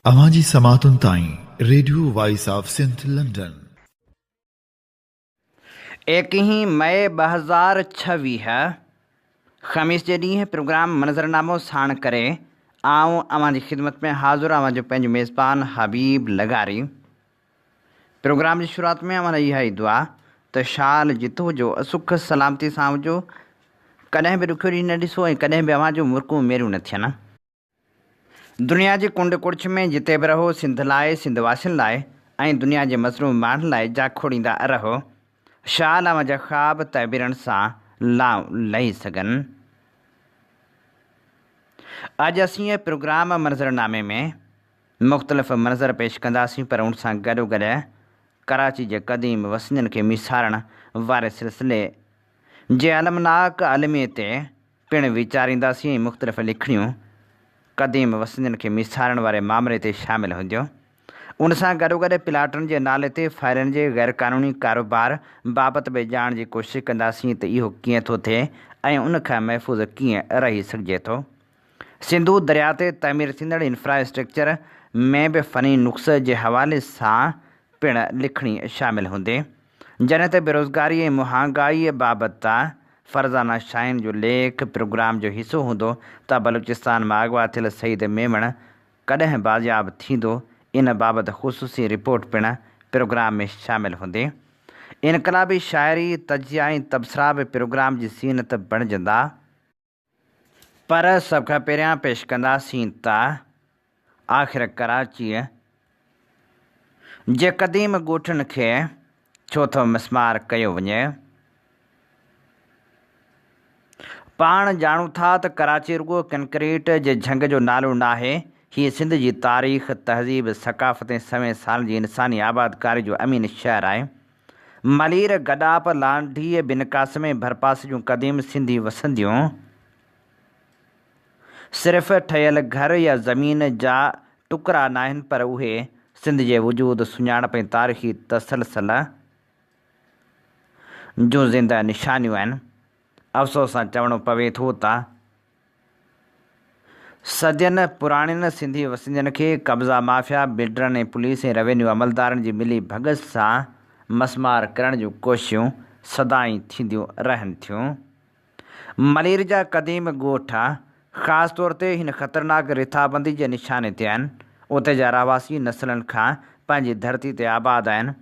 اوهان جي سماعتن تائين radio voice of Sindh London. ايڪيهين مئي 2026 خميس جي ڏينهن پروگرام منظرنامو ساڻ ڪري آئون اوهان جي خدمت ۾ حاضر اوهان جو پنهنجو ميزبان حبيب لغاري. پروگرام جي شروعات ۾ اوهان لاء اها ئي دعا ته شال جتو جو سک سلامتي سان هجو، ڪڏهن به ڏکيو ڏينهن نه ڏسو ۽ ڪڏهن به اوهان جون مرڪون ميريون نه ٿين. دنيا جي ڪنڊ ڪڙڇ ۾ جتي به رهو سنڌ لاء، سنڌ واسين لاء ۽ دنيا جي مظلوم ماڻهن لاء جاکوڙيندا رهو. شال اوهان جا خواب تعبيرن سان لائون لهي سگهن. اڄ اسين پروگرام منظرنامي ۾ مختلف منظر پيش ڪنداسين پر ان سان گڏوگڏ ڪراچي جي قديم وسندين کي ميسارڻ واري سلسلي جي المناڪ الميي تي پڻ ويچارينداسين ۽ مختلف لکڻيون قديم وسندين کي ميسارڻ واري مامري تي شامل هونديون. ان سان گڏوگڏ پلاٽن جي نالي تي فائلن جي غيرقانوني ڪاروبار بابت به ڄاڻ جي ڪوشش ڪنداسين ته اهو ڪيئن ٿو ٿئي ۽ ان کان محفوظ ڪيئن رهي سگهجي ٿو. سنڌو درياء تي تعمير ٿيندڙ انفراسٽرڪچر ۾ به فني نقص جي حوالي سان پڻ لکڻي شامل هوندي. جڏهن ته بيروزگاري ۽ مهانگائيء بابت فرزانه شاهين جو ليک پروگرام جو حصو هوندو ته بلوچستان مان اغوا ٿيل سعيد ميمڻ ڪڏهن بازياب ٿيندو ان بابت خصوصي رپورٽ پڻ پروگرام ۾ شامل هوندي. انقلابي شاعري، تجزيا ۽ تبصرا به پروگرام جي زينت بڻجندا. پر سڀ کان پهريان پيش ڪنداسين ته آخر ڪراچيء جي قديم ڳوٺن کي ڇو ٿو مسمار ڪيو وڃي. پاڻ ڄاڻون ٿا ته ڪراچي رڳو ڪنڪريٽ جي جهنگ جو نالو ناهي، هيء سنڌ جي تاريخ، تهذيب، ثقافت ۽ سوين سالن جي انساني آبادڪاري جو امين شهر آهي. ملير، گڏاپ، لانڍيء، بن قاسم ۽ ڀرپاسي جون قديم سنڌي وسنديون صرف ٺهيل گهر يا زمين جا ٽڪرا ناهن پر اهي سنڌ جي وجود، سڃاڻپ ۽ تاريخي تسلسل جون زنده نشانيون آهن. افسوس سان چوڻو پوي ٿو ته صدين پراڻين سنڌي وسندين کي قبضا مافيا، بلڊرن ۽ پوليس ۽ روينيو عملدارن جي ملي ڀڳت سان مسمار ڪرڻ جون ڪوششون سدائين ٿينديون رهن ٿيون. ملير جا قديم ڳوٺ خاص طور تي هن خطرناڪ رٿابندي جي نشاني تي آهن. اتي جا رهواسي نسلن کان پنهنجي ڌرتي تي آباد آهن.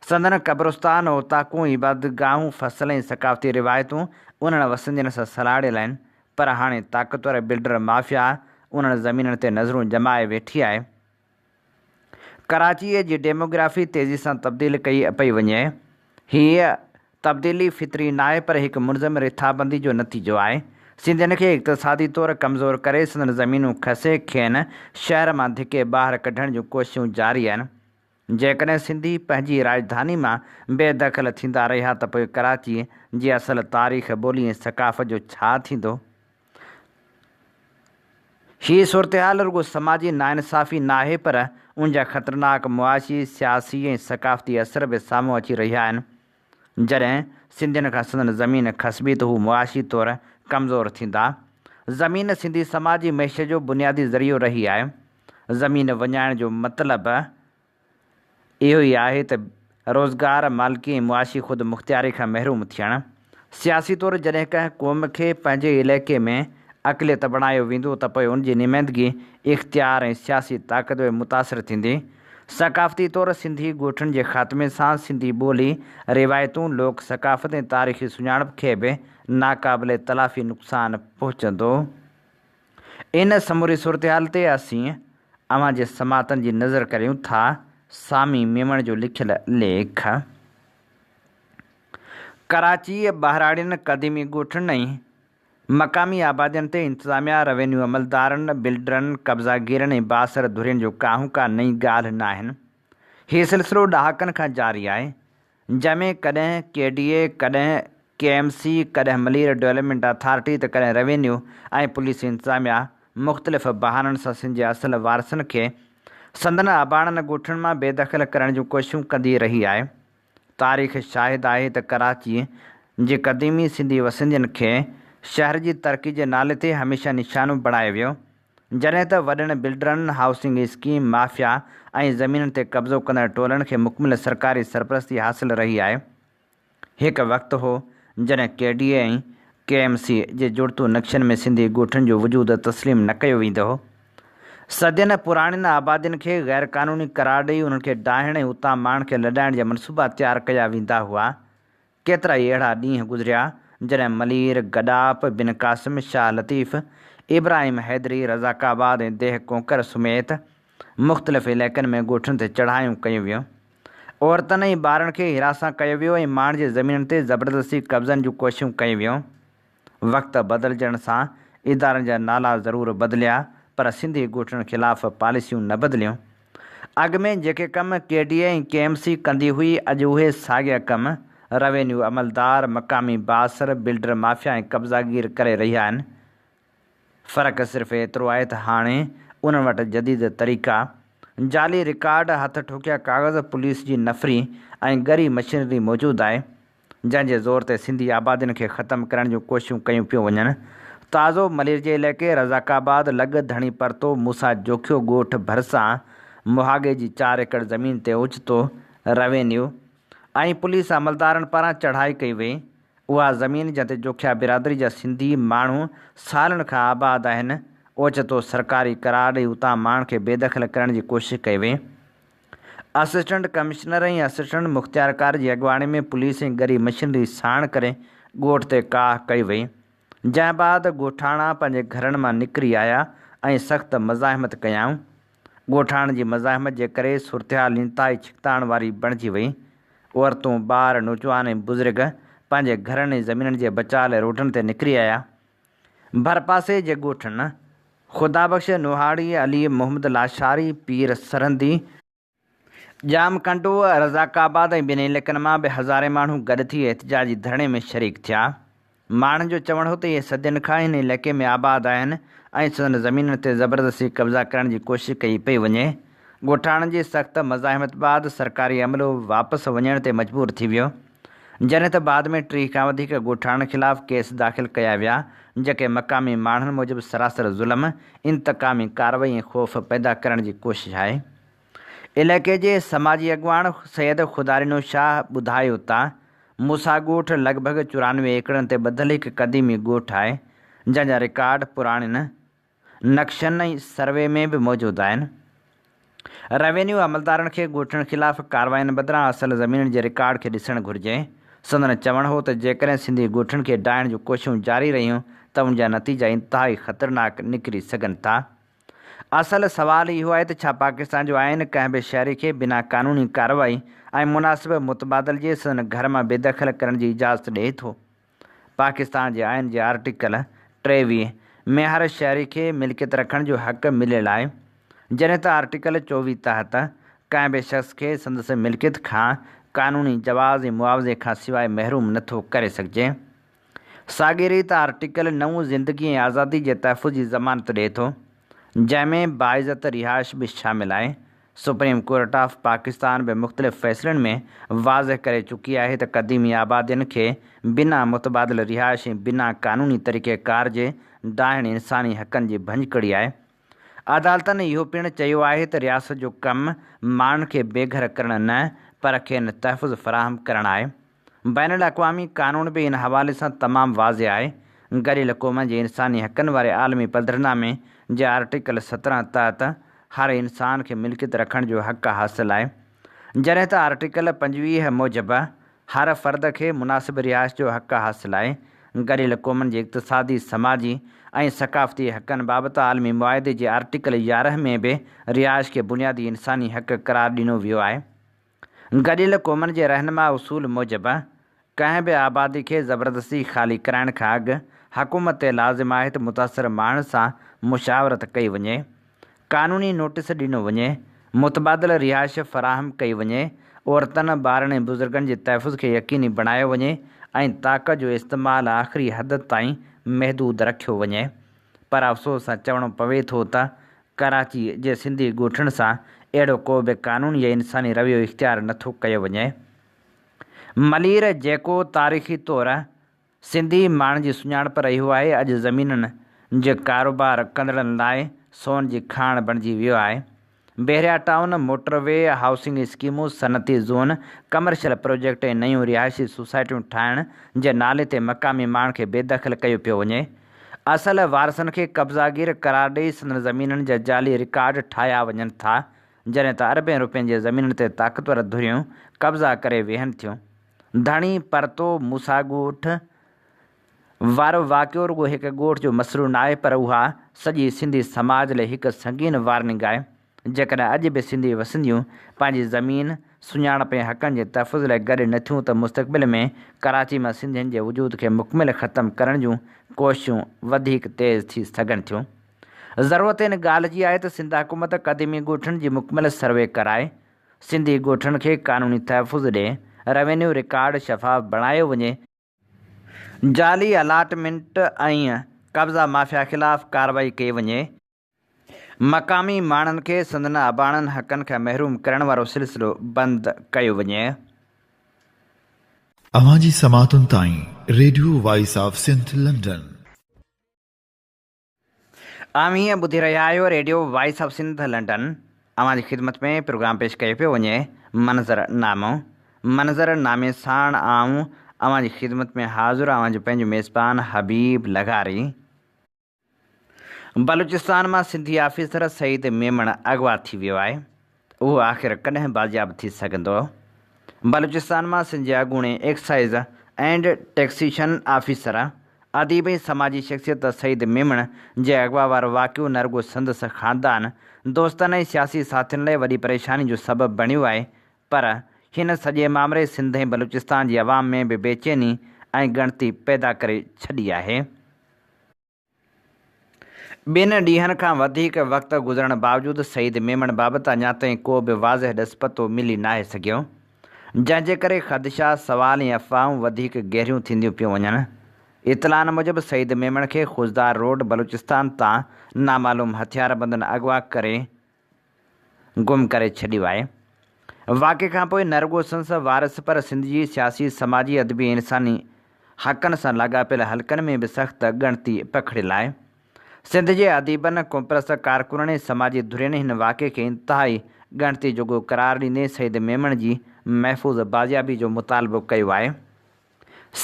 سندن قبرستان، اوطاقون، عبادتگاهون، فصل ۽ ثقافتي روايتون انهن وسندين سان سلهاڙيل آهن، پر هاڻي طاقتور بلڊر مافيا انهن زمينن تي نظرون ڄمائي ويٺي آهي. ڪراچيء جي ڊيموگرافي تيزي سان تبديل ڪئي پئي وڃي. هيء تبديلي فطري ناهي پر هڪ منظم رٿابندي جو نتيجو آهي. سنڌين کي اقتصادي طور ڪمزور ڪري سندن زمينون کسي کين شهر مان ڌڪي ٻاهر ڪڍڻ جون ڪوششون جاري آهن. جيڪڏهن سنڌي پنهنجي راڄڌاني مان بي دخل ٿيندا رهيا ته پوء ڪراچيء جي اصل تاريخ، ٻولي ۽ ثقافت جو ڇا ٿيندو؟ هيء صورتحال رڳو سماجي ناانصافي ناهي پر ان جا خطرناڪ معاشي، سياسي ۽ ثقافتي اثر به سامهون اچي رهيا آهن. جڏهن سنڌين کان سندن زمين کسبي ته هو معاشي طور ڪمزور ٿيندا. زمين سنڌي سماجي معيشت جو بنيادي ذريعو رهي آهي. زمين وڃائڻ جو مطلب اهو ئي آهي ته روزگار، مالڪي ۽ معاشي خود مختياري کان محروم ٿيڻ. سياسي طور جڏهن ڪنهن قوم کي پنهنجي علائقي ۾ اقليت بڻايو ويندو ته پوء ان جي نمائندگي، اختيار ۽ سياسي طاقت به متاثر ٿيندي. ثقافتي طور سنڌي ڳوٺن جي خاتمي سان سنڌي ٻولي، روايتون، لوڪ ثقافت ۽ تاريخي سڃاڻپ کي به ناقابل تلافي نقصان پهچندو. ان سموري صورتحال تي اسين اوهان جي سماعتن جي نظر ڪريون ٿا سامي ميمڻ جو لکيل ليک. ڪراچيء ٻهراڙين، قديمي ڳوٺن ۽ مقامي آبادين تي انتظاميا، روينيو عملدارن، بلڊرن، قبضاگيرن ۽ بااثر ڌرين جو ڪاهون ڪا نئين ڳالهه ناهن. هي سلسلو ڏهاڪن کان جاري آهي. جنهن ۾ ڪڏهن ڪي ڊي اي، ڪڏهن ڪي ايم سي، ڪڏهن ملير ڊولپمينٽ اٿارٽي ته ڪڏهن روينيو ۽ پوليس انتظاميا مختلف بهانن سان سنڌ جي اصل وارثن کي سندن اباڻن ڳوٺن مان بي دخل ڪرڻ جون ڪوششون ڪندي رهي آهي. تاريخ شاهد آهي ته ڪراچي جي قديمي سنڌي وسندين کي شهر جي ترقي جي نالي تي هميشه نشانو بڻايو ويو. جڏهن ته وڏن بلڊرن، هائوسنگ اسڪيم مافيا ۽ زمينن تي قبضو ڪندڙ ٽولن کي مڪمل سرڪاري سرپرستي حاصل رهي آهي. هڪ وقت هو جڏهن K D A ۽ K M C جي جڙتو نقشن ۾ سنڌي ڳوٺن جو وجود تسليم نه ڪيو ويندو هو. صدين پراڻين آبادين کي غير قانوني قرار ڏئي انهن کي ڊاهڻ ۽ اتان ماڻهن کي لڏائڻ جا منصوبا تيار ڪيا ويندا هئا. ڪيترائي اهڙا ڏينهن گذريا جڏهن ملير، گڏاپ، بن قاسم، شاهه لطيف، ابراهيم حيدري، رزاق آباد ۽ ديهه ڪونڪر سميت مختلف علائقن ۾ ڳوٺن تي چڙهايون ڪيون ويون. عورتن ۽ ٻارن کي هراسان ڪيو ويو ۽ ماڻهن جي زمينن تي زبردستي قبضن جون ڪوششون ڪيون ويون. وقت بدلجڻ سان ادارن جا نالا ضرور بدليا پر سنڌي ڳوٺن خلاف پاليسيون نه بدليون. اڳ ۾ جيڪي ڪم K D A ۽ K M C ڪندي هئي اڄ اهي ساڳيا ڪم روينيو عملدار، مقامي بااثر، بلڊر مافيا ۽ قبضاگير ڪري رهيا آهن. فرق صرف ايترو آهي ته هاڻي انهن وٽ جديد طريقا، جعلي رڪارڊ، هٿ ٺوڪيا ڪاغذ، پوليس جي نفري ۽ ڳري مشينري موجود آهي، جنهن جي زور تي سنڌي آبادين کي ختم ڪرڻ جون ڪوششون ڪيون پيون وڃن. تازو ملير جي علائقي رزاق آباد لڳ ڌڻي پرتو موسيٰ جوکيو ڳوٺ ڀرسان مهاڳي جي چار ايڪڙ زمين تي اوچتو روينيو ۽ پوليس عملدارن پاران چڙهائي ڪئي وئي. اها زمين جنهن تي جوکيا برادري جا سنڌي ماڻهو سالن کان آباد آهن، اوچتو سرڪاري قرار ڏئي اتان ماڻهن کي بيدخل ڪرڻ جي ڪوشش ڪئي وئي. اسسٽنٽ ڪمشنر ۽ اسسٽنٽ مختيارڪار جي اڳواڻي ۾ پوليس ۽ ڳري مشينري ساڻ ڪري ڳوٺ تي ڪاهه ڪئي وئي، جنهن بعد ڳوٺاڻا پنهنجي گهرن مان نڪري آيا ۽ سخت مزاحمت ڪيائون. ڳوٺاڻن جي مزاحمت جي ڪري صورتحال انتهائي ڇڪتاڻ واري بڻجي وئي. عورتون، ٻار، نوجوان ۽ بزرگ پنهنجي گهرن ۽ زمينن جي بچاء لاء روڊن تي نڪري آيا. ڀرپاسي جي ڳوٺن خدابخش نوحاڻي، علي محمد لاشاري، پير سرهندي، ڄام ڪنڊو، رزاق آباد ۽ ٻين علائقن مان به هزارين ماڻهو گڏ ٿي احتجاجي ڌرڻي ۾ شريڪ ٿيا. ماڻهن جو چوڻ هو ته اهي صدين کان هن علائقي ۾ آباد آهن ۽ سندن زمينن تي زبردستي قبضا ڪرڻ جي ڪوشش ڪئي پئي وڃي. ڳوٺاڻن جي سخت مزاحمت بعد سرڪاري عملو واپس وڃڻ تي مجبور ٿي ويو. جڏهن ته بعد ۾ 30 کان وڌيڪ ڳوٺاڻن خلاف ڪيس داخل ڪيا ويا، جيڪي مقامي ماڻهن موجب سراسر ظلم، انتقامي ڪارروائي ۽ خوف پيدا ڪرڻ جي ڪوشش آهي. علائقي جي سماجي اڳواڻ سيد خدارينو شاهه ٻڌايو ته موسيٰ ڳوٺ لڳ ڀڳ 94 ايڪڙن تي ٻڌل هڪ قديمي ڳوٺ آهي، جنهن جا رڪارڊ پراڻين نقشن ۽ سروي ۾ به موجود آهن. روينيو عملدارن کي ڳوٺن خلاف ڪارروائين بدران اصل زمينن جي رڪارڊ کي ڏسڻ گهرجي. سندن چوڻ هو ته جيڪڏهن سنڌي ڳوٺن کي ڊاهڻ جون ڪوششون جاري رهيون ته ان جا نتيجا انتهائي خطرناڪ نڪري سگهن ٿا. اصل سوال اهو آهي ته ڇا پاڪستان جو آئين ڪنهن به شهري کي بنا قانوني ڪارروائي ۽ مناسب متبادل جي سندن گهر مان بيدخل ڪرڻ جي اجازت ڏئي ٿو؟ پاڪستان جي آئين جي آرٽيڪل 23 ۾ هر شهري کي ملڪيت رکڻ جو حق مليل آهي، جڏهن ته آرٽيڪل 24 تحت ڪنهن به شخص کي سندس ملڪيت کان قانوني جواز ۽ معاوضي کان سواء محروم نٿو ڪري سگهجي. ساڳي ريت آرٽيڪل 9 زندگي ۽ آزادي جي تحفظ جي ضمانت ڏئي ٿو، جنهن ۾ باعزت رهائش به شامل آهي. سپريم ڪورٽ آف پاڪستان به مختلف فيصلن ۾ واضح ڪري چڪي آهي ته قديمي آبادين کي بنا متبادل رهائش ۽ بنا قانوني طريقيڪار جي ڊاهڻ انساني حقن جي ڀڃڪڙي آهي. عدالتن اهو پڻ چيو آهي ته رياست جو ڪم ماڻهن کي بي گهر ڪرڻ نه پر کين تحفظ فراهم ڪرڻ آهي. بين الاقوامي قانون به ان حوالي سان تمام واضح آهي. گڏيل قومن جي انساني حقن واري عالمي پڌرنامي جي آرٽيڪل 17 تحت هر انسان کي ملڪيت رکڻ جو حق حاصل آهي. جڏهن ته آرٽيڪل 25 موجب هر فرد کي مناسب رهائش جو حق حاصل آهي. گڏيل قومن جي اقتصادي، سماجي ۽ ثقافتي حقن بابت عالمي معاهدي جي آرٽيڪل 11 ۾ به رهائش کي بنيادي انساني حق قرار ڏنو ويو آهي. گڏيل قومن جي رهنما اصول موجب ڪنهن به آبادي کي زبردستي خالي ڪرائڻ کان اڳ حڪومت تي لازم آهي ته متاثر ماڻهن سان مشاورت ڪئي وڃي، قانوني نوٽيس ڏنو وڃي، متبادل رهائش فراهم ڪئي وڃي، عورتن، ٻارن ۽ بزرگن جي تحفظ کي يقيني بڻايو وڃي ۽ طاقت جو استعمال آخري حد تائين محدود رکيو وڃي. پر افسوس سان چوڻو پوي ٿو ته ڪراچي جي سنڌي ڳوٺن سان اهڙو ڪو به قانوني يا انساني رويو اختيار نه ٿو ڪيو وڃي. ملير جيڪو تاريخي طور سنڌي ماڻهن جي سڃاڻپ رهيو آهي، اڄ زمينن جي ڪاروبار ڪندڙن لاء سون جي کاڻ بڻجي ويو آهي. Bahria town, motor V, housing اسڪيمون، صنعتي زون، ڪمرشل پروجيڪٽ ۽ نيون رهائشي سوسائٽيون ٺاهڻ جي نالي تي مقامي ماڻهن کي بيدخل ڪيو پيو وڃي. اصل وارثن کي قبضاگير قرار ڏئي سندن زمينن جا جعلي رڪارڊ ٺاهيا وڃن ٿا، جڏهن ته اربين روپين جي زمينن تي طاقتور ڌريون قبضا ڪري ويهن ٿيون. ڌڻي پرتو موسيٰ ڳوٺ وارو واقعو رڳو هڪ ڳوٺ جو مسئلو ناهي پر اها سڄي سنڌي سماج لئي هڪ سنگين وارننگ آهي. جيڪڏهن اڄ به سنڌي وسنديون پنهنجي زمين، سڃاڻپ ۽ حقن جي تحفظ لئي گڏ نه ٿيون ته مستقبل ۾ ڪراچي مان سنڌين جي وجود کي مڪمل ختم ڪرڻ جون ڪوششون وڌيڪ تيز ٿي سگهن ٿيون. ضرورت ان ڳالهه جي آهي ته سنڌ حڪومت قديمي ڳوٺن جي مڪمل سروي ڪرائي سنڌي ڳوٺن کي قانوني تحفظ ڏئي، روينيو رڪارڊ شفاف بڻايو وڃي، جعلي الاٽمينٽ ۽ قبضا مافيا خلاف ڪارروائي ڪئي وڃي. مقامي ماڻهن کي سندن اباڻن حقن کان محروم ڪرڻ وارو سلسلو بند ڪيو وڃي. اوهان جي سماعتن تائين radio voice of Sindh London. اوهين ٻڌي رهيا آهيو radio voice of Sindh London اوهان جي خدمت ۾ پروگرام پيش ڪيو پيو وڃي منظر نامو منظر نامي ساڻ آئون اوهان جي خدمت ۾ حاضر اوهان جو پنهنجو ميزبان حبيب لغاري. بلوچستان مان سنڌي آفيسر سعيد ميمڻ اغوا ٿي ويو آهي اهو آخر ڪڏهن بازياب ٿي سگهندو؟ بلوچستان مان سنڌ جي اڳوڻي ايڪسائيز اينڊ ٽيڪسيشن آفيسر اديب ۽ سماجي شخصيت سعيد ميمڻ جي اغوا وارو واقعو نه رڳو سندس خاندان، دوستن ۽ سياسي ساٿين لاء وڏي پريشاني جو سبب بڻيو آهي پر هن سڄي مامري سنڌ ۽ بلوچستان جي عوام ۾ به بيچيني ۽ ڳڻتي پيدا ڪري ڇڏي آهي. ٻن ڏينهن کان وڌيڪ وقت گذرڻ باوجود سعيد ميمڻ بابت اڃا تائين ڪو به واضح ڏس پتو ملي ناهي سگهيو، جنهن جي ڪري خدشا، سوال ۽ افواهون وڌيڪ گهريون ٿينديون پيون وڃن. اطلاعن موجب سعيد ميمڻ کي خضدار روڊ بلوچستان تان نامعلوم هٿياربندن اغوا ڪري گم ڪري ڇڏيو آهي. واقعي کانپوء نه رڳو سندس وارث پر سنڌ جي سياسي، سماجي، ادبي ۽ انساني حقن سان لاڳاپيل حلقن ۾ به سخت ڳڻتي پکڙيل آهي. سنڌ جي اديبن، قومپرست ڪارڪنن ۽ سماجي ڌرين هن واقعي کي انتهائي ڳڻتي جوڳو قرار ڏيندي سعيد ميمڻ جي محفوظ بازيابي جو مطالبو ڪيو آهي.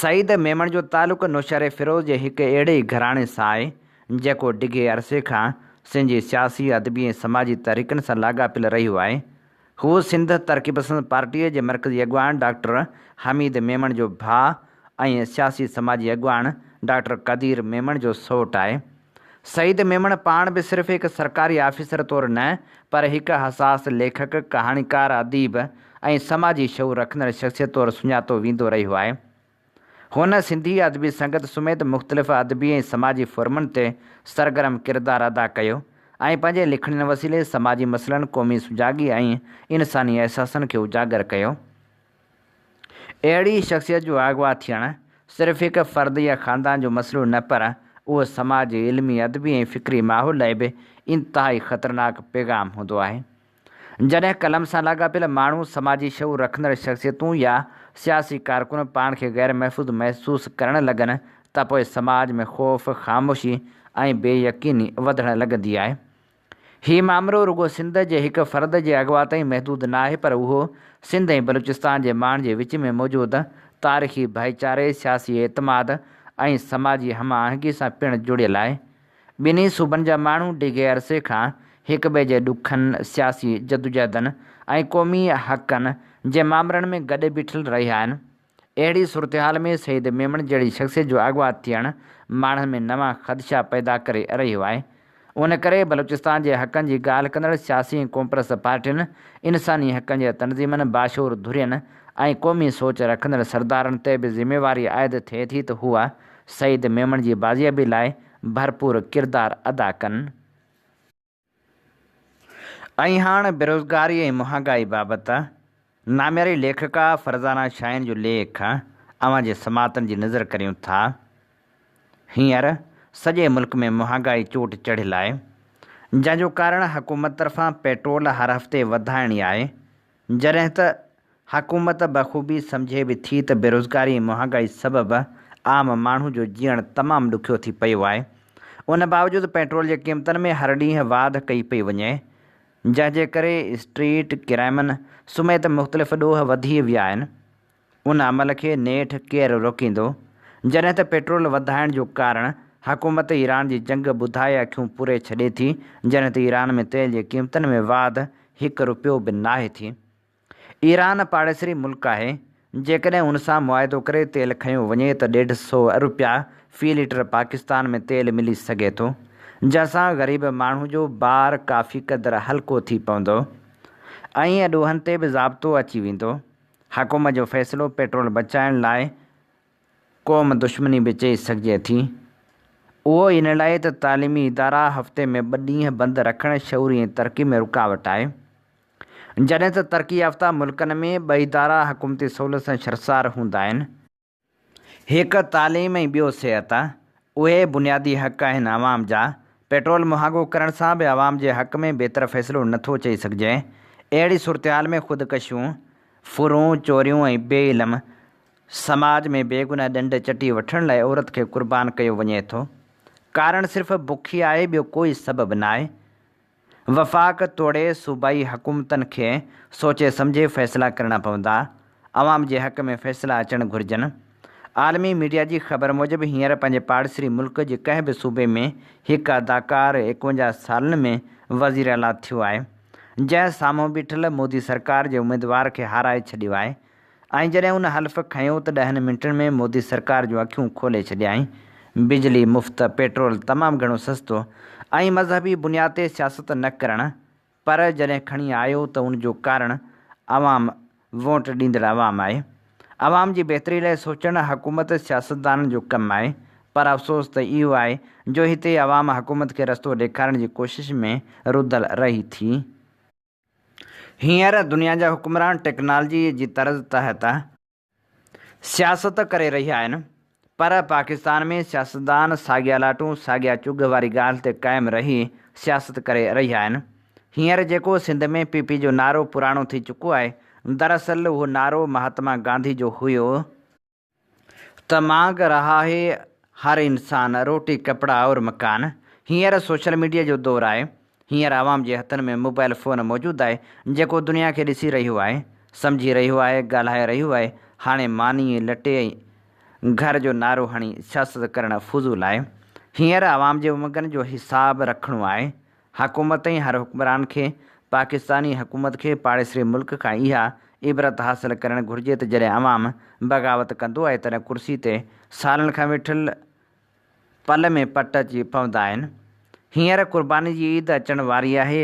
سعيد ميمڻ جو تعلق نوشهري فيروز جي هڪ اهڙي ئي گهراڻي سان آهي، جيڪو ڊگهي عرصي کان سنڌ جي سياسي، ادبي ۽ سماجي تحريڪن سان لاڳاپيل رهيو آهي. هو سنڌ ترقي پسند پارٽيء جي مرڪزي اڳواڻ ڊاڪٽر حميد ميمڻ جو ڀاء ۽ سياسي سماجي اڳواڻ ڊاڪٽر قدير ميمڻ جو سئوٽ آهي. سعيد ميمڻ پاڻ به صرف هڪ سرڪاري آفيسر طور نه پر هڪ حساس ليکڪ، ڪهاڻيڪار، اديب ۽ سماجي شعور رکندڙ شخصيت طور سڃاتو ويندو رهيو آهي. هن سنڌي ادبي سنگت سميت مختلف ادبي ۽ سماجي فورمن تي سرگرم ڪردار ادا ڪيو ۽ پنهنجي لکڻين وسيلي سماجي مسئلن، قومي سجاڳي ۽ انساني احساسن کي اجاگر ڪيو. اهڙي شخصيت جو اغوا ٿيڻ صرف هڪ فرد يا خاندان جو مسئلو نه پر اهو سماج جي علمي، ادبي ۽ فڪري ماحول لاء به انتهائي خطرناڪ پيغام هوندو آهي. جڏهن قلم سان لاڳاپيل ماڻهو، سماجي شعور رکندڙ شخصيتون يا سياسي ڪارڪن پاڻ کي غير محفوظ محسوس ڪرڻ لڳن ته پوء سماج ۾ خوف، خاموشي ۽ بي يقيني وڌڻ لڳندي آهي. هي مامرو رڳو سنڌ جي هڪ فرد جي اغوا تائين محدود ناهي پر اهو سنڌ ۽ بلوچستان جي ماڻهن جي وچ ۾ موجود تاريخي ڀائيچاري، سياسي اعتماد ۽ سماجي هم آهنگي سان پڻ جڙيل آهي. ٻنهي صوبن جا ماڻهو ڊگهي عرصي کان هڪٻئي جي ڏکن، سياسي جدوجهدن ۽ قومي حقن جي مامرن ۾ گڏ بيٺل رهيا آهن. اهڙي صورتحال ۾ سعيد ميمڻ جهڙي شخصيت جو اغوا ٿيڻ ماڻهن ۾ نوان خدشا پيدا ڪري رهيو آهي. ان ڪري بلوچستان جي حقن جي ڳالهه ڪندڙ سياسي ۽ قومپرست پارٽين، انساني حقن جي تنظيمن، باشعور ڌرين ۽ قومي سوچ رکندڙ سردارن تي به ذميواري عائد ٿئي ٿي ته هو سعيد ميمڻ جي بازيابي لاء ڀرپور ڪردار ادا ڪن. ۽ هاڻ بيروزگاري ۽ مهانگائي بابت نامياري ليکڪا فرزانه شاهين جو ليک اوهان جي سماعتن جي نظر ڪريون ٿا. هينئر سڄي ملڪ ۾ مهانگائي چوٽ چڙهيل آهي، جنهن جو ڪارڻ حڪومت طرفان پيٽرول هر هفتي وڌائڻ ئي آهي، جڏهن ته حڪومت بخوبي سمجهي به ٿي ته بيروزگاري ۽ مهانگائي سبب عام ماڻهو جو جيئڻ تمام ڏکيو ٿي پيو آهي. ان باوجود پيٽرول جي قيمتن ۾ هر ڏينهن واڌ ڪئي پئي وڃي، جنهن جي ڪري اسٽريٽ ڪرائمن سميت مختلف ڏوهه وڌي ويا آهن. ان عمل کي نيٺ ڪير روڪيندو؟ جڏهن ته پيٽرول وڌائڻ جو ڪارڻ حڪومت ايران جي جنگ ٻڌائي اکيون پوري ڇڏي ٿي، جڏهن ته ايران ۾ تيل جي قيمتن ۾ واڌ هڪ رپيو به ناهي ٿي. ايران پاڙيسري ملڪ آهي، جيڪڏهن ان سان معاهدو ڪري تيل کنيو وڃي ته ڏيڍ سئو رپيا في ليٽر پاڪستان ۾ تيل ملي سگهي ٿو، جنهن سان غريب ماڻهو جو بار ڪافي قدر هلڪو ٿي پوندو ۽ ڏوهن تي به ضابطو اچي ويندو. حڪومت جو فيصلو پيٽرول بچائڻ لاء قوم دشمني به چئي سگهجي ٿي. اهو ان لاء ته تعليمي ادارا هفتي ۾ ٻه ڏينهن بند رکڻ شعوري ۽ ترقي ۾ رڪاوٽ آهي. جڏهن ته ترقي يافته ملڪن ۾ ٻه ادارا حڪومتي سهولت سان شرسار هوندا آهن. هڪ تعليم ۽ ٻيو صحت. اهي بنيادي حق آهن عوام جا. پيٽرول مهانگو ڪرڻ سان به عوام جي حق ۾ بهتر فيصلو نٿو چئي سگهجي. اهڙي صورتحال ۾ خودڪشيون، ڦرون، چوريون ۽ بي علم سماج ۾ بيگناهه ڏنڊ چٽي وٺڻ لاء عورت کي قربان ڪيو وڃي ٿو. ڪارڻ صرف بکي آهي ٻيو ڪوئي سبب ناهي. وفاق توڙي صوبائي حڪومتن کي سوچي سمجهي فيصلا ڪرڻا پوندا. عوام جي حق ۾ فيصلا اچڻ گهرجن. عالمي ميڊيا جي خبر موجب هينئر پنهنجي پاڙيسري ملڪ جي ڪنهن به صوبي ۾ هڪ اداڪار 51 سالن ۾ وزيراعليٰ ٿيو آهي جنهن سامهون بيٺل مودي سرڪار جي اميدوار کي هارائي ڇڏيو آهي. ۽ جڏهن ان حلف کنيو ته ڏهن منٽن ۾ مودي سرڪار جون اکيون کولي ڇڏيائين. بجلي مفت، پيٽرول تمام گهڻو سستو ۽ مذهبي بنياد تي سياست نه ڪرڻ، پر جڏهن کڻي آيو ته ان جو ڪارڻ عوام، ووٽ ڏيندڙ عوام آهي. عوام جي بهتري لاء سوچڻ حڪومت سياستدانن جو ڪم آهي، پر افسوس ته اهو آهي جو هتي عوام حڪومت کي رستو ڏيکارڻ جي ڪوشش ۾ رڌل رهي ٿي. هينئر دنيا جا حڪمران ٽيڪنالجي جي طرز تحت سياست ڪري رهيا آهن پر پاڪستان ۾ سياستدان ساڳيا لاٽون ساڳيا چگهه واري ڳالهه تي قائم رهي سياست ڪري رهيا آهن. هينئر جيڪو سنڌ ۾ پي پي جو نعرو پراڻو ٿي چڪو آهي دراصل اهو نعرو مهاتما گانڌي جو هيو ته مانگ رها هي هر انسان روٽي ڪپڙا اور مڪان. هينئر سوشل ميڊيا جو دور آهي. هينئر عوام جي هٿن ۾ موبائل فون موجود آهي جيڪو دنيا کي ڏسي رهيو آهي، سمجهي رهيو آهي، ڳالهائي رهيو آهي. هاڻي ماني، لٽي ۽ گهر جو نعرو هڻي سياست ڪرڻ فضول آهي. هينئر عوام جي امنگن جو حساب رکڻو آهي. حڪومت ۽ هر حڪمران کي پاڪستاني حڪومت کي پاڙيسري ملڪ کان اها عبرت حاصل ڪرڻ گهرجي ته جڏهن عوام بغاوت ڪندو آهي تڏهن ڪرسي تي سالن کان ويٺل پل ۾ پٽ اچي پوندا آهن. هينئر قرباني جي عيد اچڻ واري آهي.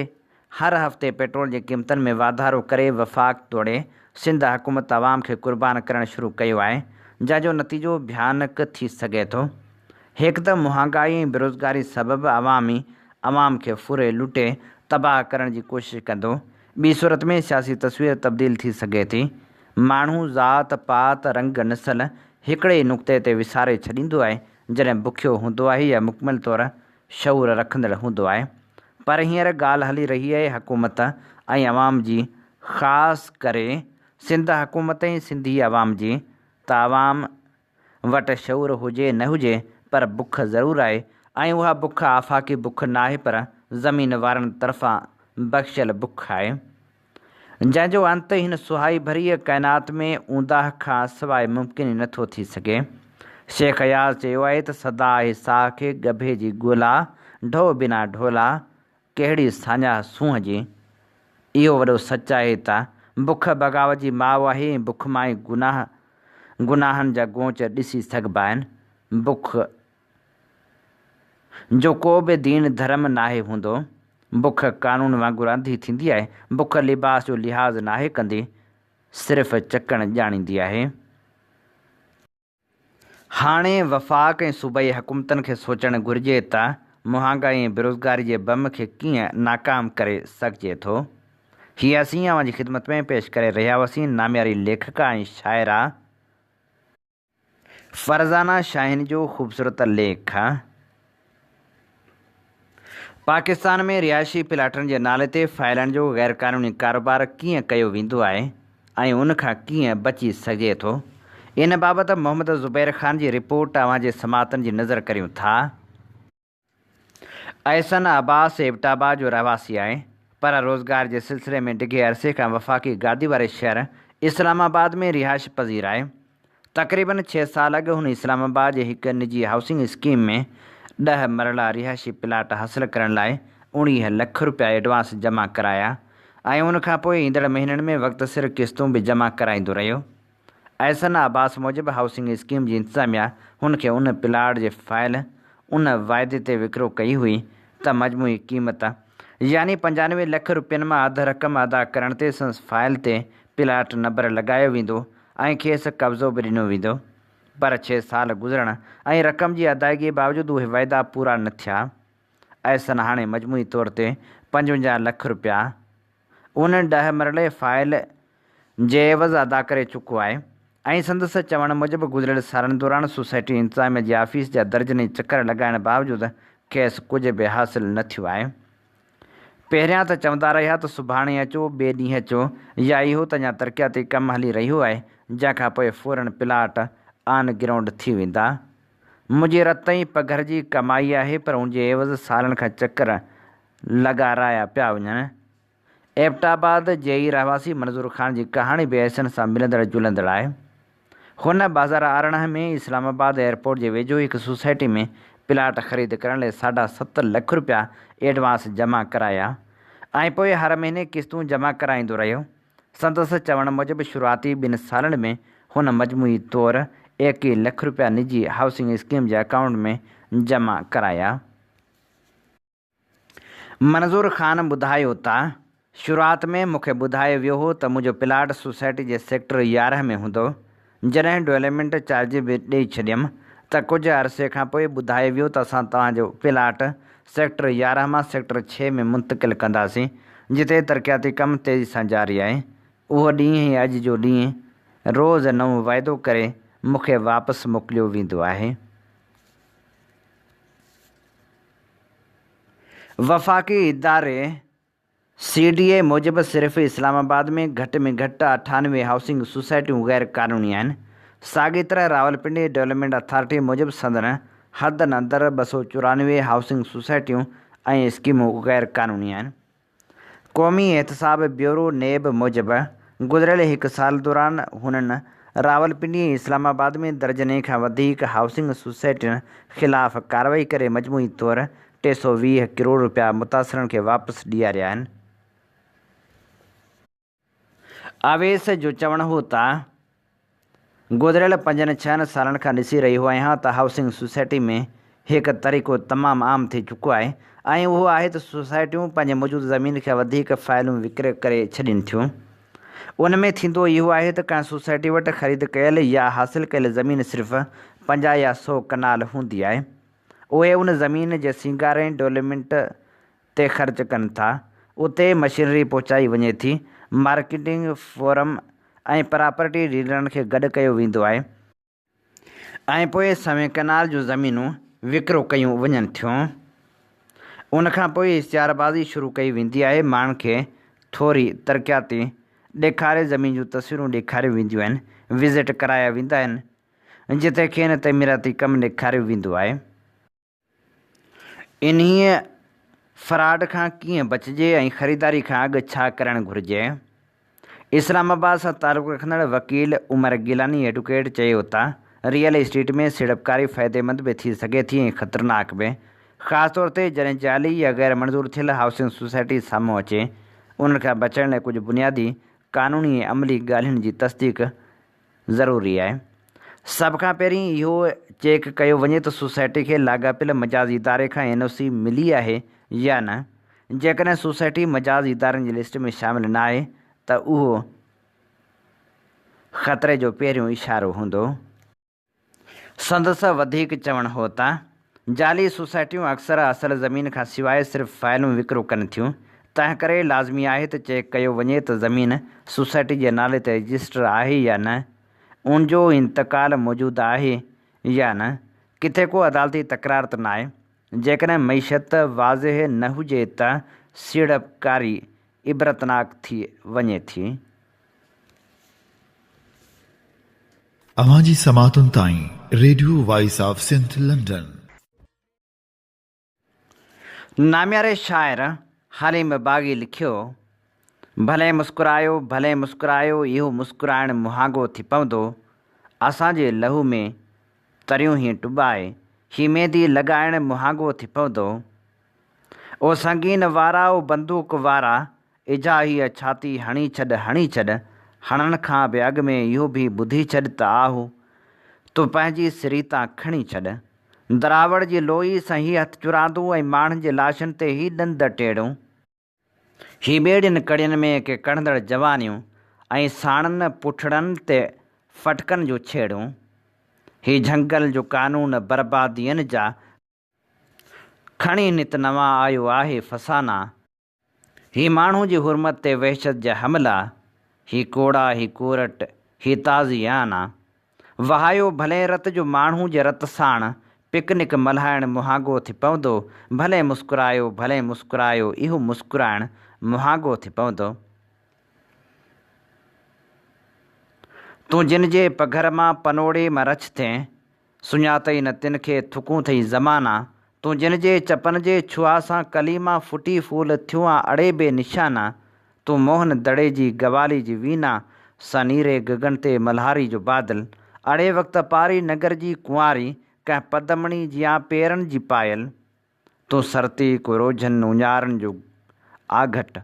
هر هفتي پيٽرول جي قيمتن ۾ واڌارو ڪري وفاق توڙي سنڌ حڪومت عوام کي قربان ڪرڻ شروع ڪيو آهي جنهن جو نتيجو ڀيانڪ ٿي سگهي ٿو. هڪ ته مهانگائي ۽ بيروزگاري سبب عوام ئي عوام کي ڦري لٽي تباهه ڪرڻ جي ڪوشش ڪندو، ٻي صورت ۾ سياسي تصوير تبديل ٿي سگهي ٿي. ماڻهو ذات پات، رنگ نسل هڪڙي ئي نقطي تي وساري ڇڏيندو آهي جڏهن بکيو هوندو آهي يا مڪمل طور شعور رکندڙ هوندو آهي. پر هينئر ڳالهه هلي رهي آهي حڪومت ۽ عوام جي خاص ڪري سنڌ حڪومت ۽ سنڌي عوام جي ته عوام وٽ شعور هجي نه هجي پر بک ضرور آهي ۽ اها بک آفاقي بک ناهي پر زمين وارن طرفان بخشيل بک آهي جنهن جو انت هن سهائي ڀريء ڪائنات ۾ اونداهه کان سواء ممڪن ئي نٿو ٿي سگهي. شيخ اياز چيو آهي ته سدا آهي ساهه کي ڳڀي جي ڳولا، ڍو بنا ڍولا، ڪهڙي ساڃاهه سونهن جي. اهو وڏو سچ آهي ته بک بغاوت جي ماء آهي ۽ بک مان ئي گناهه گناهن جا گونچ ڏسي سگهبا آهن. بک جو ڪو به دين ڌرم ناهي هوندو. بک قانون وانگر انڌي ٿيندي آهي. بک لباس جو لحاظ ناهي ڪندي، صرف چڪڻ ڄاڻيندي آهي. هاڻي وفاق ۽ صوبائي حڪومتن کي سوچڻ گهرجي ته مهانگائي ۽ بيروزگاري جي بم کي ڪيئن ناڪام ڪري سگهجي ٿو. هي اسين اوهان جي خدمت ۾ پيش ڪري رهيا هئاسين نامياري ليکڪا ۽ شاعره فرزانه شاهين جو خوبصورت ليک. پاڪستان ۾ رهائشي پلاٽن جي نالي تي فائلن جو غيرقانوني ڪاروبار ڪيئن ڪيو ويندو آهي ۽ ان کان ڪيئن بچي سگهجي ٿو؟ ان بابت محمد زبير خان جي رپورٽ اوهان جي سماعتن جي نظر ڪريون ٿا. احسن عباس ايبٽ آباد جو رهواسي آهي پر روزگار جي سلسلي ۾ ڊگهي عرصي کان وفاقي گادي واري شهر اسلام آباد ۾ رهائش پذير آهي. تقريبن ڇهه سال اڳ هن اسلام آباد جي هڪ نجي هائوسنگ اسڪيم ۾ ڏهه مرلا رهائشي پلاٽ حاصل ڪرڻ لاء 19 لک رپيا ايڊوانس جمع ڪرايا ۽ ان کانپوء ايندڙ مهينن ۾ وقت سر قسطون به جمع ڪرائيندو رهيو. احسن عباس موجب هائوسنگ اسڪيم جي انتظاميا هن کي ان پلاٽ جي فائل ان واعدي تي وڪرو ڪئي هئي ته مجموعي قيمت يعني 95 لک رپين مان اڌ رقم ادا ڪرڻ تي سندس فائل تي پلاٽ نمبر لڳايو ويندو ۽ کيس قبضو به ڏنو ويندو پر ڇهه سال گذرڻ ۽ رقم جي ادائگي باوجود اهي واعدا پورا نه ٿيا. احسن هاڻي مجموعي طور تي 55 لک رپيا ان ڏهه مرلي فائل جي عيوض ادا ڪري چڪو آهي ۽ سندس چوڻ موجب گذريل سالن دوران سوسائٽي انتظاميه جي آفيس جا درجنين چڪر لڳائڻ باوجود کيس ڪجهه به حاصل نه ٿيو آهي. پهريان ته چوندا رهيا ته سڀاڻي اچو، ٻئي ڏينهن اچو يا اهو ته اڃا ترقياتي ڪم هلي رهيو آهي جنهن کان پوء فورن پلاٽ آن گرائونڊ ٿي ويندا. منهنجي رت ۽ پگهر جي ڪمائي آهي پر ان جي عيوض سالن کان چڪر لڳارايا پيا وڃن. ايبٽ آباد جي ئي رهواسي منظور خان جي ڪهاڻي به احسن سان ملندڙ جلندڙ آهي. هن 2018 ۾ اسلام آباد ايئرپورٽ جي ويجهو هڪ سوسائٽي ۾ پلاٽ خريد ڪرڻ لاء ساڍا ست لک رپيا ايڊوانس جمع ڪرايا ۽ پوء هر مهيني قسطون جمع ڪرائيندو رهيو. سندس چوڻ موجب شروعاتي ٻن سالن ۾ هن مجموعي طور 21 لک رپيا نجي هائوسنگ اسڪيم جي اڪائونٽ ۾ جمع ڪرايا. منظور خان ٻڌايو ته، شروعات ۾ مون کي ٻڌايو ويو هو ته منهنجو پلاٽ سوسائٽي جي سيڪٽر 11 ۾ هوندو، جڏهن ڊولپمينٽ چارج به ڏئي ڇڏيم ته ڪجهه عرصي کانپوء ٻڌايو ويو ته اسان توهان جو پلاٽ سيڪٽر 11 مان سيڪٽر 6 ۾ منتقل ڪنداسين، جتي ترقياتي ڪم تيزي سان جاري آهي. اهو ڏينهن ۽ اڄ جو ڏينهن روز نئون واعدو ڪري مون کي واپس موڪليو ويندو آهي. وفاقي اداري سي ڊي اي موجب صرف اسلام آباد ۾ گهٽ ۾ گهٽ 98 هائوسنگ سوسائٽيون غير قانوني آهن. ساڳي طرح راولپنڊي ڊولپمينٽ اٿارٽي موجب سندن حدن اندر 294 هائوسنگ سوسائٽيون ۽ اسڪيمون غير قانوني آهن. قومي احتساب بيورو، نيب، موجب گذريل هڪ سال دوران هنن راولپنڊي ۽ اسلام آباد ۾ درجنين کان وڌيڪ هائوسنگ سوسائٽين خلاف ڪارروائي ڪري مجموعي طور 320 ڪروڙ رپيا متاثرن کي واپس ڏياريا آهن. اويس جو چوڻ هو ته گذريل پنجن ڇهن سالن کان ڏسي رهيو آهيان ته هائوسنگ سوسائٽي ۾ هڪ طريقو تمام عام ٿي چڪو آهي ۽ اهو آهي ته سوسائٽيون پنهنجي موجود زمين کان وڌيڪ فائلون وڪري ڪري ڇڏين ٿيون. ان ۾ ٿيندو اهو آهي ته ڪنهن سوسائٽي وٽ خريد ڪيل يا حاصل ڪيل زمين صرف 50 يا سئو ڪنال هوندي آهي. اهي ان زمين جي سينگار ۽ ڊولپمينٽ تي خرچ ڪن ٿا، اتي مشينري پهچائي وڃي ٿي، مارڪيٽنگ فورم ۽ پراپرٽي ڊيلرن کي گڏ ڪيو ويندو آهي ۽ پوء سوين ڪئنال جون زمينون وڪرو ڪيون وڃن ٿيون. ان کان پوء اشتهار بازي شروع ڪئي ويندي آهي، ماڻهن کي ٿوري ترقياتي ڏيکاري زمين جون تصويرون ڏيکاريون وينديون آهن، وزٽ ڪرايا ويندا آهن، جتي کين تعميراتي ڪم ڏيکاريو ويندو آهي. انهيء فراڊ کان ڪيئن بچجي ۽ خريداري کان اڳ ڇا ڪرڻ گهرجي؟ اسلام آباد سان تعلق رکندڙ وڪيل عمر گيلاني ايڊوڪيٽ چيو ته ريئل اسٽيٽ ۾ سيڙپڪاري فائديمند به ٿي سگهي ٿي ۽ خطرناڪ به، خاص طور تي جڏهن جعلي يا غير منظور ٿيل هائوسنگ سوسائٽي سامهون اچي، انهن کان بچڻ لاء ڪجهه بنيادي قانوني ۽ عملي ڳالهين جي تصديق ضروري آهي. سڀ کان پهرين اهو چيڪ ڪيو وڃي ته سوسائٽي کي لاڳاپيل مجاز اداري کان اين او سي ملي آهي يا نه. جيڪڏهن سوسائٽي مجاز ادارن جي لسٽ ۾ شامل نه آهي ته اهو خطري جو پهريون اشارو هوندو. سندس وڌيڪ چوڻ هو ته جعلي سوسائٽيون اڪثر اصل زمين کان سواء صرف فائلون وڪرو ڪن ٿيون، تنهنڪري لازمي آهي ته چيڪ ڪيو وڃي ته زمين سوسائٽي جي نالي تي رجسٽر آهي يا نه، ان جو انتقال موجود آهي يا نه، ڪٿي ڪو عدالتي تڪرار ته ناهي، جيڪڏهن معيشت واضح نه هجي ته سيڙپڪاري عبرتناڪ ٿي وڃي ٿي. اوهان جي سماعتن تائين radio voice of Sindh London. نامياري شاعر حليم باغي لکيو، ڀلي مسڪرايو، ڀلي مسڪرايو، اهو مسڪرائڻ مهانگو ٿي پوندو، اسان جي لهو ۾ تريون هي ٽٻائي، هي ميندي لڳائڻ مهانگو ٿي پوندو. او سنگين وارا، او بندوق وارا، اجها هيء ڇاتي هڻي ڇڏ، هڻي ڇڏ، هڻڻ کان به اڳ ۾ اهو به ٻڌي ڇڏ ته آهه تون پنهنجي سري تان کڻي ڇڏ. دراوڙ جي لوئي سان هي هٿ چراندو ۽ ماڻهن جي لاشن تي هي ڏند ٽيڙون. هي ٻيڙين ڪڙين ۾ ڪي ڪڙهندڙ جوانيون ۽ ساڻن پٺڙن تي ڦٽڪن جون ڇيڙون. هي جهنگل جو قانون بربادين جا کڻي نت نوان آيو آهي فسانا. هي ماڻهو جي حرمت تي وحشت جا حملا، هي ڪوڙا، هي ڪورٽ، هي تازيانا. وهايو ڀلين رت جو ماڻهو جي رت ساڻ پڪنڪ ملهائڻ مهانگو ٿي پوندو، ڀلين مسڪرايو، ڀلين مسڪرايو، اهو مسڪرائڻ مهانگو ٿي پوندو. تون جن جي پگهر مان پنوڙي مان رڇ ٿين، سڃاتئي نه تن کي ٿڪون ٿئي زمانا، تون جن جي چپن جي ڇهاء سان ڪليما ڦٽي ڦول ٿيون آ اڙي بي نشانا، تون موهن دڙي جي گوالي جي وينا سان نيري گگن تي ملهاري جو بادل، اڙي وقت پاري نگر جي ڪنواري ڪنهن پدمڻي جيان پيرن جي پايل. تون سرتي ڪو روجهن اڃارن جو آگهٽ،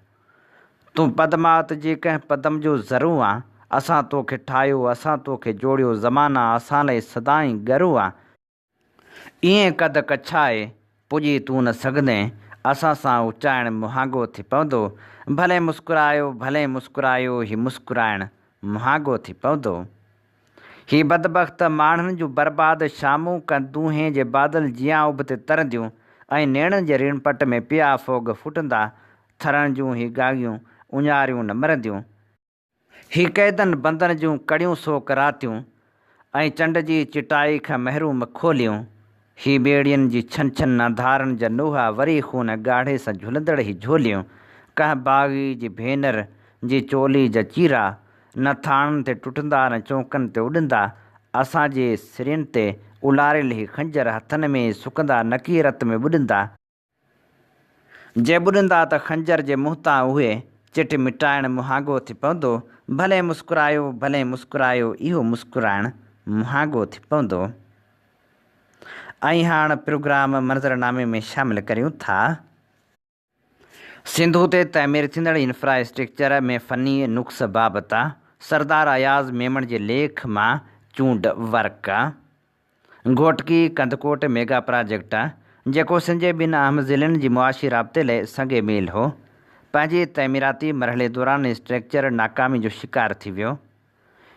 تون پدمات جي ڪنهن پدم جو ذرو آن، اسان توکي ٺاهيو، اسان توکي جوڙيو، زمانا اسان لئي سدائين ڳرو آن، ائين قد ڪڇائي پڄي تون نه سگهندين، اسان سان اچائڻ مهانگو ٿي پوندو، ڀلي مسڪرايو، ڀلي مسڪرايو، هي مسڪرائڻ مهانگو ٿي پوندو. هي بدبخت ماڻهن جون برباد شامون ڪن دونهين جي بادل جيان اڀ تي ترنديون ۽ نيڻن جي ريڻپٽ ۾ پيا ڦوڳ ڦٽندا، ٿرن جون هي گاڳيون اڃاريون نه مرنديون. هي قيدن بندن جون ڪڙيون سوڪ راتيون ۽ چنڊ جي چٽائي کان محروم کوليون، هي ٻيڙين جي ڇن ڇن انڌارن جا نوحا وري خون ڳاڙهي سان جهلندڙ هي جهوليون، ڪنهن باغي جي ڀينر جي چولي جا چيرا نه ٿاڻن تي ٽٽندا نه چونڪن تي اڏندا، اسان جي سرين تي الاريل هي خنجر هٿن ۾ ئي سڪندا نڪي رت ۾ ٻڏندا، جي ٻڏندا ته خنجر جي منهن تان اهي چٽ مٽائڻ مهانگو ٿي پوندو، ڀلي مسڪرايو ڀلي مسڪرايو اهو مسڪرائڻ مهانگو ٿي پوندو. ۽ هاڻ پروگرام منظرنامي ۾ شامل ڪريون ٿا. سنڌو تي تعمير ٿيندڙ انفرا اسٽرڪچر ۾ فني نقص بابت سردار اياز ميمڻ جي ليک مان چونڊ ورق. گهوٽڪي ڪنڌڪوٽ ميگا پراجيڪٽ، جيڪو سنڌ جي ٻن اهم ضلعن جي معاشي رابطي لئه سنگ ميل هو، پنهنجي تعميراتي مرحلي دوران اسٽرڪچر ناڪامي جو شڪار ٿي ويو.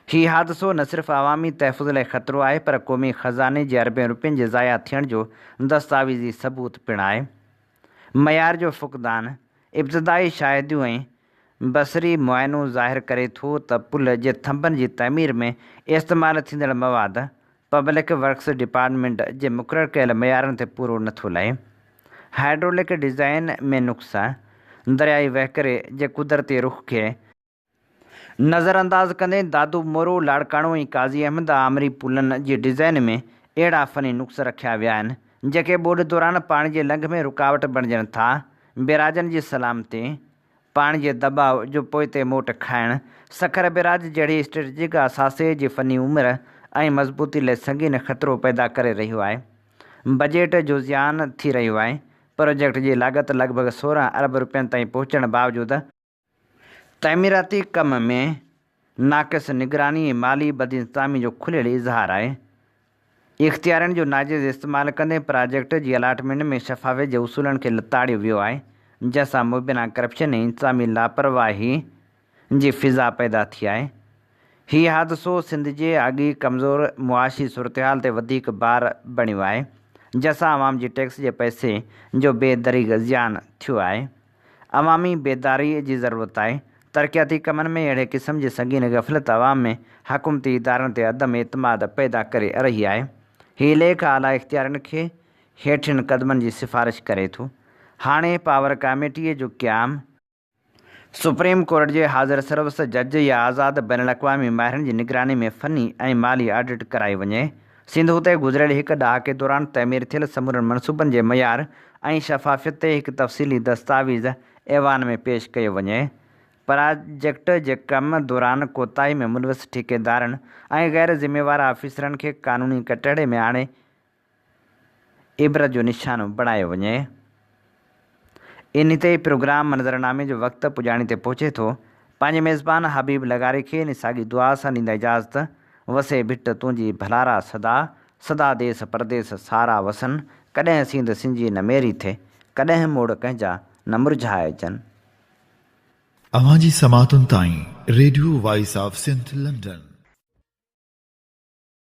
هي حادثو نه صرف عوامي تحفظ لئه خطرو آهي پر قومي خزاني جي اربين روپين جي ضايع ٿيڻ جو دستاويزي ثبوت پڻ آهي. معيار جو فقدان، ابتدائي شاهديون ۽ بصري معائنو ظاهر ڪري ٿو ته پل جي ٿنڀن جي تعمير ۾ استعمال ٿيندڙ مواد پبلڪ ورڪس ڊپارٽمينٽ جي مقرر ڪيل معيارن تي پورو نٿو لهي. هائيڊرولڪ ڊيزائن ۾ نقص، دريائي وهڪري جي قدرتي رخ کي نظرانداز ڪندي دادو، مورو، لاڙڪاڻو ۽ قاضي احمد آمري پلن جي ڊزائين ۾ اهڙا فني نقص رکيا ويا آهن، جيڪي ٻوڏ دوران پاڻي جي لنگهه ۾ رڪاوٽ بڻجن ٿا. بيراجن جي سلامتي، پاڻي جي دٻاء جو پوئتي موٽ کائڻ، سکر بيراج جهڙي اسٽريٽجڪ اثاثي جي فني عمر ۽ مضبوطي لاء سنگين خطرو پيدا ڪري رهيو آهي. بجيٽ جو زيان ٿي رهيو آهي. پروجيڪٽ جي لاڳت لڳ ڀڳ 16 ارب روپين تائين پهچڻ باوجود، تعميراتي ڪم ۾ ناقص نگراني ۽ مالي بدانتظامي جو کليل اظهار آهي. اختيارين جو ناجائز استعمال ڪندي پراجيڪٽ جي الاٽمينٽ ۾ شفافيت جي اصولن کي لتاڙيو ويو آهي، جنهن سان مبينا ڪرپشن ۽ انتظامي لاپرواهي جي فضا پيدا ٿي آهي. هي حادثو سنڌ جي اڳ ئي ڪمزور معاشي صورتحال تي وڌيڪ بار بڻيو آهي، جنهن سان عوام جي ٽيڪس جي پئسي جو بي دريغ زيان ٿيو آهي. عوامي بيداريء جي ضرورت آهي. ترقياتي ڪمن ۾ اهڙي قسم جي سنگين غفلت عوام ۾ حڪومتي ادارن تي عدم اعتماد پيدا ڪري رهي آهي. هي ليک اعليٰ اختيارين کي هيٺين قدمن جي سفارش ڪري ٿو. هاڻي پاور ڪاميٽيء جو قيام، سپريم ڪورٽ جي حاضر سروس جج يا آزاد بين الاقوامي ماهرن جي نگراني ۾ فني ۽ مالي آڊٽ ڪرائي وڃي. سنڌ تي گذريل هڪ ڏهاڪي دوران تعمير ٿيل سمورن منصوبن جي معيار ۽ شفافيت تي هڪ تفصيلي دستاويز ايوان ۾ پيش ڪيو وڃي. پراجيڪٽ جي ڪم دوران ڪوتاهي ۾ ملوث ٺيڪيدارن ۽ غير ذميوار آفيسرن کي قانوني ڪٽهڙي ۾ آڻي عبرت جو نشانو بڻايو وڃي. انهي تي ئي پروگرام منظرنامي جو وقت پڄاڻي تي پهچي ٿو. پنهنجي ميزبان حبيب لغاري کي انهي ساڳي دعا سان ڏيندا اجازت، وسي ڀٽ تنهنجي ڀلارا سدا، سدا ديس پرديس سارا وسن، ڪڏهن سينڌ سنجي نه ميري ٿئي، ڪڏهن موڙ ڪنهن جا نه مرجهائجن. اوهان جي سماعتن تائين radio voice of Sindh London.